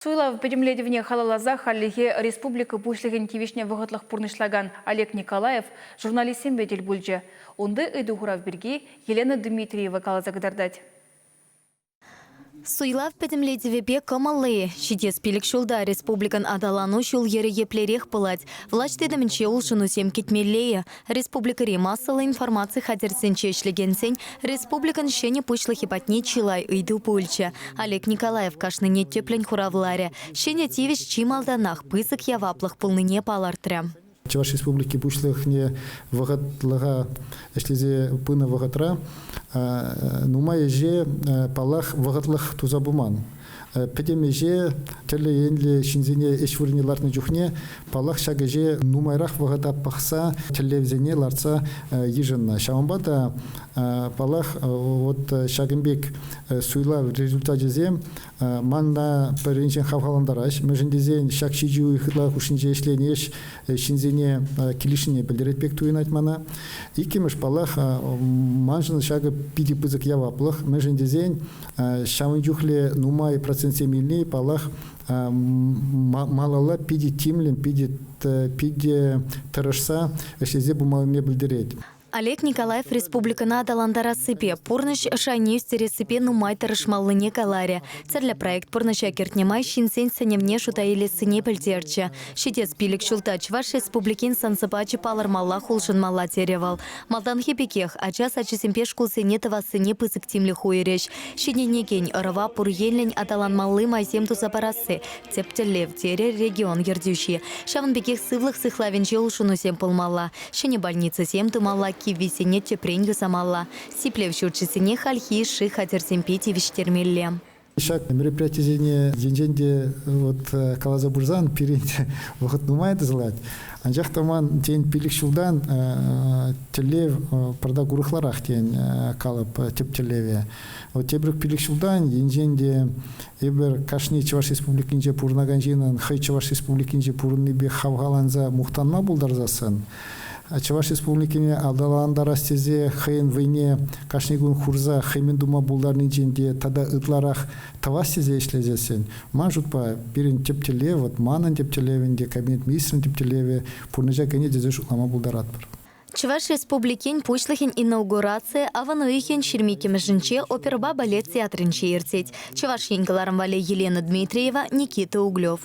Суйлав пӗтӗмлетӗвне халалласа хальлӗхе республика Пуҫлӑхӗн тивӗҫне вӑхӑтлӑх пурнӑҫлакан Олег Николаев журналистсемпе тӗл пулчӗ. Унти ыйту-хурав пирки Елена Дмитриева каласа кӑтартать. Суйлав пӗтӗмлетӗвӗпе кӑмӑллӑ-и? Ҫитес пилӗк ҫулта республикӑн аталану ҫул-йӗрӗ еплерех пулать? Влаҫ тытӑмӗнче улшӑнусем кӗтмелле-и? Республикӑри массӑллӑ информаци хатӗрӗсенче ӗҫлекенсен республикӑн ҫӗнӗ пуҫлӑхӗ патне чылай ыйту пулчӗ. Олег Николаев кашнине тӗплӗн хуравларӗ. Ҫӗнӗ тивӗҫ чи малтанах пысӑк яваплӑх пулнине палӑртрӗ. Чӑваш Республики Пуҫлӑхне вӑхӑтлӑха ӗҫлесе пынӑ вӑхӑтра нумай ӗҫе, паллах, вӑхӑтлӑх туса пыман. Пӗтӗм ӗҫе тӗрлӗ енлӗ ҫынсене ӗҫ вырӑнне лартнӑ чухне, паллах, ҫак ӗҫе нумайрах вӑхӑта пӑхса тӗллевсене лартса йышӑннӑ. Ҫавӑнпа та, паллах, вот ҫакӑн пек суйлав результачӗсем мана пӗринчен хавхалантараҫ. Мӗншӗн тесен ҫак ҫичӗ уйӑх ытла хушшинче ӗҫленӗ ӗҫ ҫынсене килӗшнине пӗлтерет пек туйӑнать мана. Иккӗмӗш, паллах, маншӑн ҫакӑ питӗ пысӑк яваплӑх. Мӗншӗн тесен ҫавӑн чухлӗ нумай процентсем илни, паллах, малалла питӗ тимлӗн, питӗ питӗ тӑрӑшса ӗҫлесе пымаллине пӗлтерет. Олег Николаев республикӑна аталантарассипе, пурнӑҫ шайне ӳстерессипе нумай тӑрӑшмаллине каларӗ. Тӗрлӗ проект пурнӑҫа кӗртнӗ май ҫынсен сӗнӗвне шута илессине пӗлтерчӗ. Ҫитес пилӗк ҫулта Чӑваш Республикин сӑн-сӑпачӗ палӑрмаллах улшӑнмалла терӗ вӑл. Малтанхи пекех ача сачӗсемпе шкулсене тӑвассине пысӑк тимлӗх уйӑрӗҫ. Ҫитӗнекен ӑрӑва пур енлӗн аталанмалли майсем туса парасси тӗп тӗллев, терӗ регион ертӳҫи. Ҫавӑн пекех сывлӑх сыхлавӗнче улшӑнусем пулмалла. Ҫӗнӗ больницӑсем тумалла, киввисене тӗпрен юсамалла. Сиплев ҫурчӗсене хальхи йышши хатӗрсемпе тивӗҫтермелле. Ҫак мероприятисене енчен те вот каласа пырсан пирӗн вӑхӑт нумай тӑсӑлать. Анчах та ман, тен, пилӗк ҫултан тӗллев пӑртак урӑхларах, тен, калӑп тӗп тӗллеве. Вот тепӗр пилӗк ҫултан енчен те эпир кашни Чӑваш Республикинче пурӑнакан ҫыннӑн хӑй Чӑваш Республикинче пурӑннипе хавхаланса мухтанма пултарсассӑн, Чӑваш Республикине аталантарас тесе хӑйӗн вӑйне кашни кун хурса хӑй мӗн тума пултарнинчен те тата ытларах тӑвас тесе ӗҫлесессӗн, ман шутпа, пирӗн тӗп тӗллев, вот манӑн тӗп тӗллев ӗнтӗ, кабинет министрӗн тӗп тӗллевӗ пурнӑҫа кӗнӗ тесе шутлама пултаратпӑр. Чӑваш Республикин Пуҫлӑхӗн инаугурацийӗ авӑн уйӑхӗн 22-мӗшӗнче оперӑпа балет театрӗнче иртет. Чӑваш Ен кӑларӑм валли Елена Дмитриева, Никита Углев.